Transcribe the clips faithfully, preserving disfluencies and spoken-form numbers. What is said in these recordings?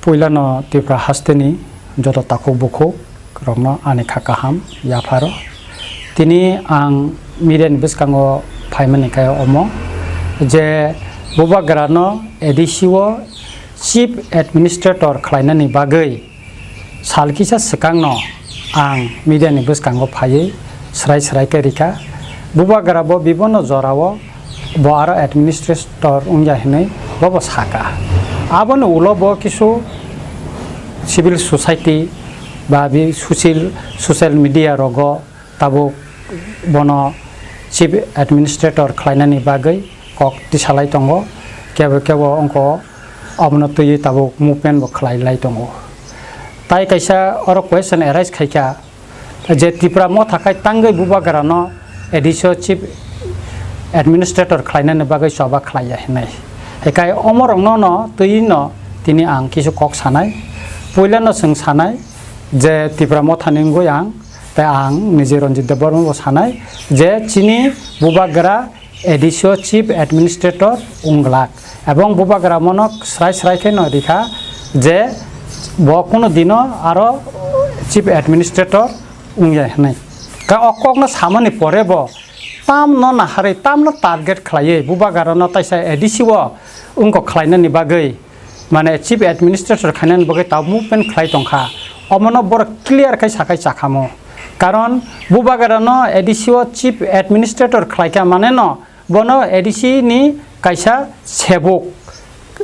Puilano Tripura hasteni joto takhuk bukhuk rokno ani kha kaham yapharo. Tini ang media ni bwskango phaimani khe omo je Bubagrano A D C o Chief Administrator khlainani bagwi sal kisa swkangno ang media ni bwskango phaiwi swrai swrai khe rikha. Bubagra bo bibonno jorao bo aro administrator wngya hinwi bobo saka. Aboni ulo bo kisu civil society ba bi social, social media rogo tabuk bono chief administrator khlainani bagwi kok tisalai tongo. Kebo kebo wngkha obono twiwi tabuk movement bo khlai lai tongo. Tai kaisa oro question arise khaikha, je Tipra Motha khai tangwi Bubagrano A D C o chief administrator khlainani bagwi choba khlaiya hinwi. Hekai omorokno no twiwi no tini ang kisu kok sanai. Puilano chwng sanai je Tipra Mothani wngwi ang, tei ang nije Ranjit Debbarma bo sanai je chini Bubagra A D C o chief administrator wng glak, ebong Bubagra mono srai srai khe no rikha je bo kuno dino aro chief administrator wngya hinwi. Ka o kokno samani pore bo tamno naharwi, tamno target khlaiwi Bubagrano taisa A D C o wngkok khlainani bagwi, mane chief administrator khlainani bagwi tabuk movement khlai tongkha. Omono borok clear khai sakhai chakhamo. Karon Bubagrano A D C o chief administrator khlaikha mane no bono A D C ni kaisa sebuk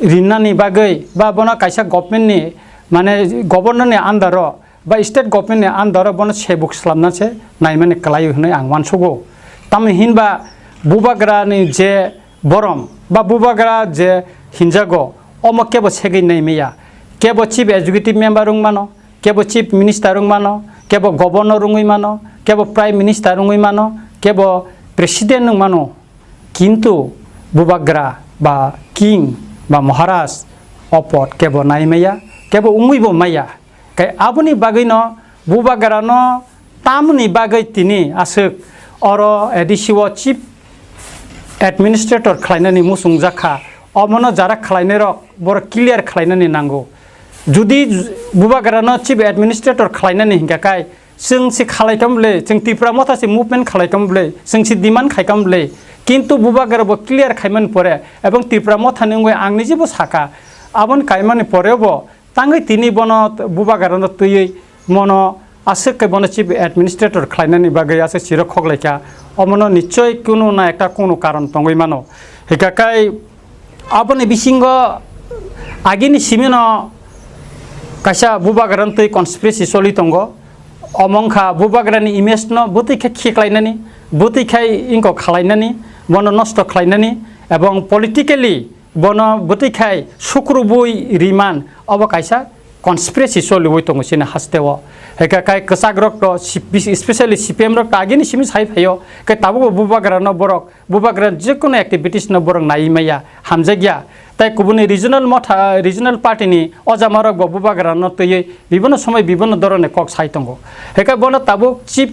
rinnani bagwi ba bono kaisa government ni, mane governor ni under o ba state government ni under o bono sebuk swlamna se naimani kwlai hinwi ang uansugo. Tamni hinba Bubagra ni je borom ba Bubagra je hinjago, omo kebo segwi naimaya. Kebo chief executive member wng mano, kebo chief minister wng mano, kebo governor wngwi mano, kebo prime minister wngwi mano, kebo president wng mano. Kintu Bubagra ba king ba Maharaj o pod kebo nai maya, kebo wngwi bo maya. Kai aboni bagwino Bubagrano tamni bagwi tini aswk oro A D C o chief administrator khlainani muchungjak kha. Omono jara khlainairok borok clear khlainani nango. Judi Bubagrano chief administrator khlainani hinkha kai, chwng se khalai tong bwle, chwng Tipra Motha se movement khalai tong bwle, chwng se demand khai tong bwle. Kintu Bubagra bo clear khaimani pore, ebong Tipra Mothani wngwi ang nije bo saka, aboni kaimani pore bo tangwi tini bono Bubagrano twiwi mono aswk khe bono chief administrator khlainani bagwi aswk siro khoklaikha, omono nichoi kunu na ekta kunu karon tongwi mano. Hika kai aboni bisingo agini simino kaisa Bubagrano twi conspiracy choli tongo. Omo wngkha Bubagrani image no bwtwi khe khiklainani, bwtwi khai ingkok khalainani, bono nosto khlainani, ebong politically bono bwtwi khai sukrubwi riman, obo kaisa conspiracy choliwi tongo chini hasteo. Hika kai kwchakrok to C P, especially C P M rok to agini simi sai phaio, khe tabukbo Bubagrano borok, Bubagra jekunu activities no borok nai maya, hamjakya. Tai kubuni regional motha, regional party ni ojamarok bo Bubagrano twiwi bibonno somoi bibonno dhoroner kok sai tongo. Hika bono tabuk chief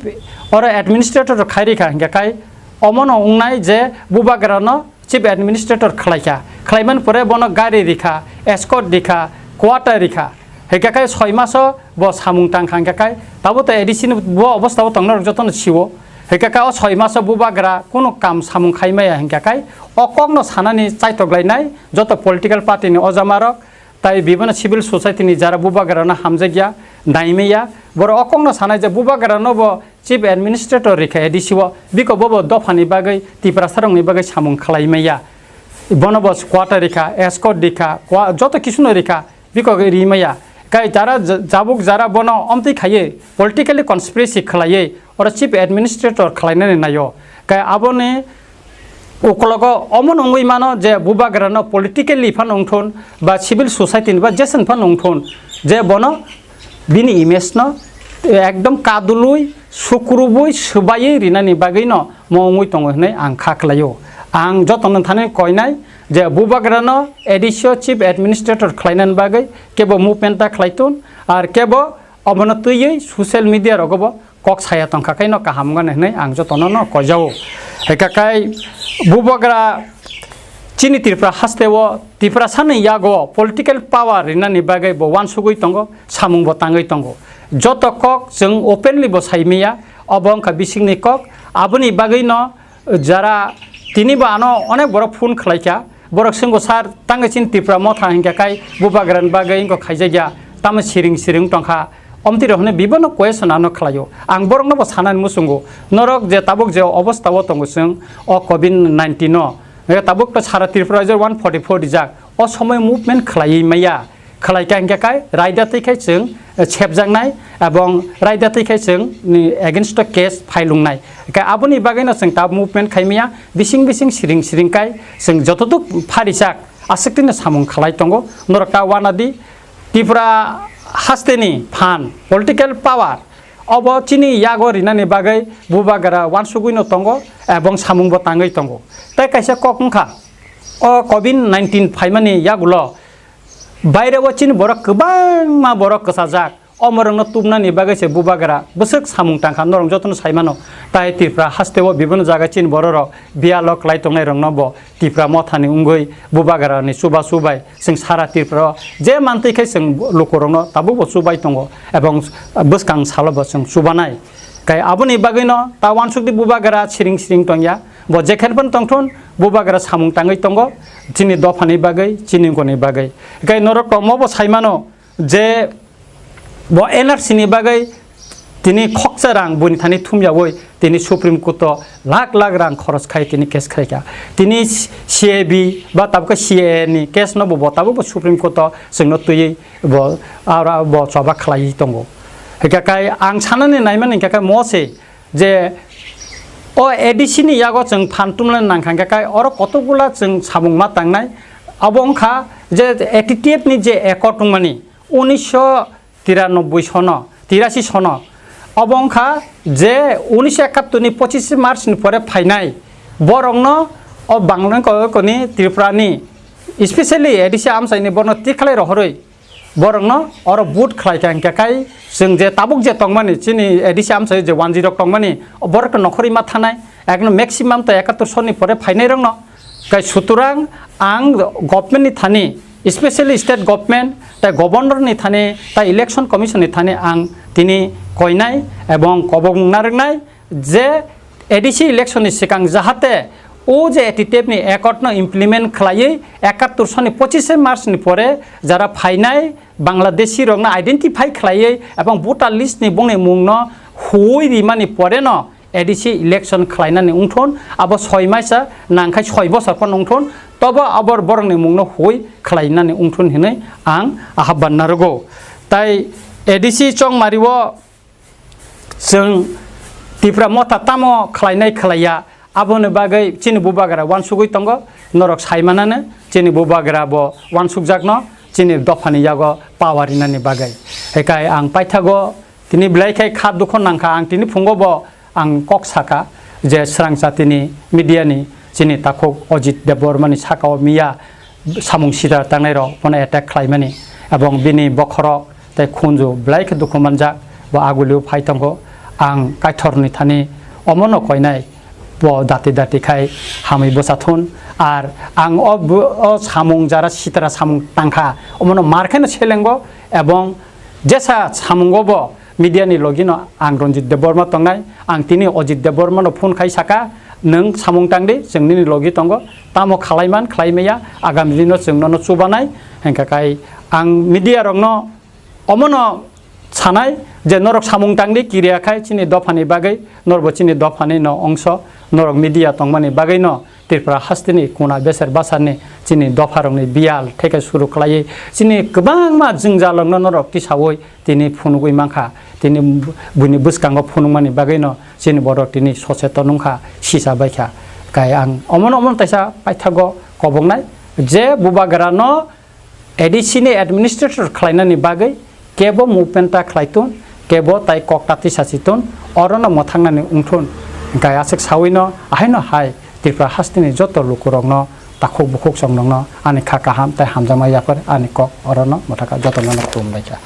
oro administrator khai rikha hingkha kai omono wngnai je Bubagrano chief administrator khlaikha, khlaimani pore bono gari rikha, escort rikha, quarter rikha. Hingkha khe soi maso bo samung tangkha hingkha khe tabo to A D C ni bo obostha o tongnai rok jotono sio. Hingkha khe o soi maso Bubagra kunu kam samung khai maya hingkha khe o kokno sanani chaitok lainai joto political party ni ojamarok tai bibano civil society ni jara Bubagrano hamjakya, naimaya, borok o kokno sanai je Bubagrano bo Chief Administrator rikha A D C o, biko bobo dophani bagwi, Tiprasarokni bagwi samung khlai maya. Bono bo quarter rikha, escort rikha, kwa-, joto kisuno rikha, biko ri maya. Kai jara ja-, jabuk jara bono omtwi khaiwi, politically conspiracy khlaiwi, oro Chief Administrator khlainani naio. Kai aboni ukologo omo nungwi mano je Bubagrano politically phano wngthun, ba civil society ni ba jeswng phano wngthun, je bono bini image no ekdom kadulwi, sukrubwi, swbaiwi rinani bagwi no mo wngwi tongo hinwi ang kha khlaio. Ang jotono thani koinai je Bubagrano A D C o Chief Administrator khlainani bagwi kebo movement ta khlaitun, ar kebo obono twiwi social media rogo bo kok saya tongkha khe no kaham wngani hinwi ang jotono no koijao. Hwnkha khe Bubagra Chini Tripura haste o Tiprasa ni yago political power rinani bagwi bo uansugwi tongo, samung bo tangwi tongo. Joto kok chwng openly bo sai maya, obo wngkha bisingni kok. Aboni bagwi no jara tini bo ano onek borok phone khlai kha, borok swngo, "Sir, tangwi chini Tipra motha hinkhe kai bubagra ni bagwi wngkha khaijakya, tamo siring siring tongkha." Omtwi rok hwnwi bibono question ano khlaio. Ang borokno bo sanani muchungo, norok je tabuk je obostha o tongo chwng o covid nineteen no, tabuk to sara Tripura jor one forty four rijak, o somoi movement khlaiwi maya, khlai kha hinkhe kai raida twi khai chwng, eh, sepjaknai, ebong raida twi khai chwng ni against o case file wngnai. Hinkhe aboni bagwino chwng ta movement khai maya, bising bising siring siring kai chwng jototuk pharijak aswk twi no samung khlai tongo, norok ta uanadi. Tripura hasteni phan, political power, obo chini yago rinani bagwi bubagra uansugwino tongo, ebong samungbo tangwi tongo. Tei kaisa kok wngkha, o covid nineteen phaimani yagulo baireo chini borok kwbangma borok kwchajak, omorokno tubnani bagwi se bubagra bwswk samung tangkha, norok jotono sai mano. Tai Tripura hasteo bibinno jaga chini bororok biyalo kwlai tongnairokno bo Tipra mothani wngwi bubagrani chubachu bai chwng sara Tripura o je mantwi khe chwng lukurokno tabukbo chubai tongo, ebong bwskang salobo chwng chubanai. Kai aboni bagwino ta uansukdi bubagra siring siring tongya, bo jekhen phano tongthun, bubagra samung tangwi tongo chini dophani bagwi, chini wngkoni bagwi. Kai norok tongmobo sai mano, je bo N R C ni bagwi tini khoksa rang buini thani thumyawi tini Supreme Court o lakh lakh rang khoros khai tini case khai kha. Tini C A B ba tabukhe C A A ni case no bo, bo tabuk bo Supreme Court o chwngno twiwi bo aro bo choba khlaiwi tongo. Hwnkhe kai ang sanani naimani hwnkhe kai mo se je o A D C ni yago chwng phan tumlai nangkha hwnkhe kai oro kotokgula chwng samung ma tangnai. Abo wngkha je A T T F ni je accord wngmani, unisho tiranoboi sono, tirasi sono. Obo wngkha je unisho ekattor ni pochis March ni pore phainai borokno o Bangladesh ni Tripura ni, especially A D C amchaini borno tikhalai rohorwi borokno oro vote khlai kha hwnkhe kai chwng je tabuk je tongmani chini A D C amchai je one G rok tongmani borok nokhorwi ma thanai. Ekno maximum to ekattor sonni pore phainairokno. Kai sutorang ang government ni thani, especially state government, tai governor ni thani, tai election commission ni thani ang tini koinai ebong kobok narwknai je A D C election ni swkang jahate o je A T T F ni accord no implement khlaiwi ekattor sonni pochis March ni pore jara phainai Bangladeshi rokno identify khlaiwi ebong voter list ni bongni mungno huwi rimani pore no A D C election khlainani wngthun, abo soi maisa nangkhai soi bosor phano wngthun, tobo abo borokni mungno huwi khlainani wngthun hinwi ang ahapban narwgo. Tai A D C chongmario chwng Tipra motha tamo khlainai khlaiya, aboni bagwi chini bubagra uansugwi tongo, norok sai manano chini bubagra bo uansukjakno chini dophani yago power rinani bagwi. Hekai ang paithago Tini belai khe kha dukho nangkha, ang tini phungo bo ang kok saka je srang chatini media ni chini takhuk Ajit Debbarma ni saka o miya samung sitra tangnai rok bono attack khlaimani, ebong bini bokhorok tei khunju belai khe dukhu manjak, bo agulio phai tongo. Ang Kaitor ni thani omono koinai bo dati dati khai hamwi bwsa thun, ar ang o bo, o samung jara sitra samung tangkha omono mar khe no selengo, ebong jesa samungo bo media ni logi no ang Ranjit Debbarma tongnai, ang tini Ajit Debbarma no phone khai saka, "Nwng samung tang di, chwng nini logi tongo, tamo khlai man, khlai maya, agami dino chwng nono chubanai," hwnkha khai ang media rok no omono sanai je norok samung tang di, kiriya khai chini dopha ni bagwi, norbo chini dopha ni no ongso, norok media tongmani bagwi no Tripura hasteni kuna beser basarni chini dopharokni biyal theke suru khlaiwi chini kwbangma jwngjalrokno norok tisawi tini phunugwi mankha. Tini buini bwskango phunukmani bagwino chini borok tini soseton wngkha, sisa baikha. Kai ang omono omono taisa paithago koboknai je bubagrano A D C ni administrator khlainani bagwi kebo movement ta khlai tun, kebo tai kok ta tisa si tun, orono mwthangnani wngthun. Hwnkhe aswk sawino ahaino hai Tripura hasteni joto lukurokno, takhuk bukhuk chongrokno ani kha kaham tei hamjakma yapharwi ani kok orono mwthakha, jotono khulumbaikha.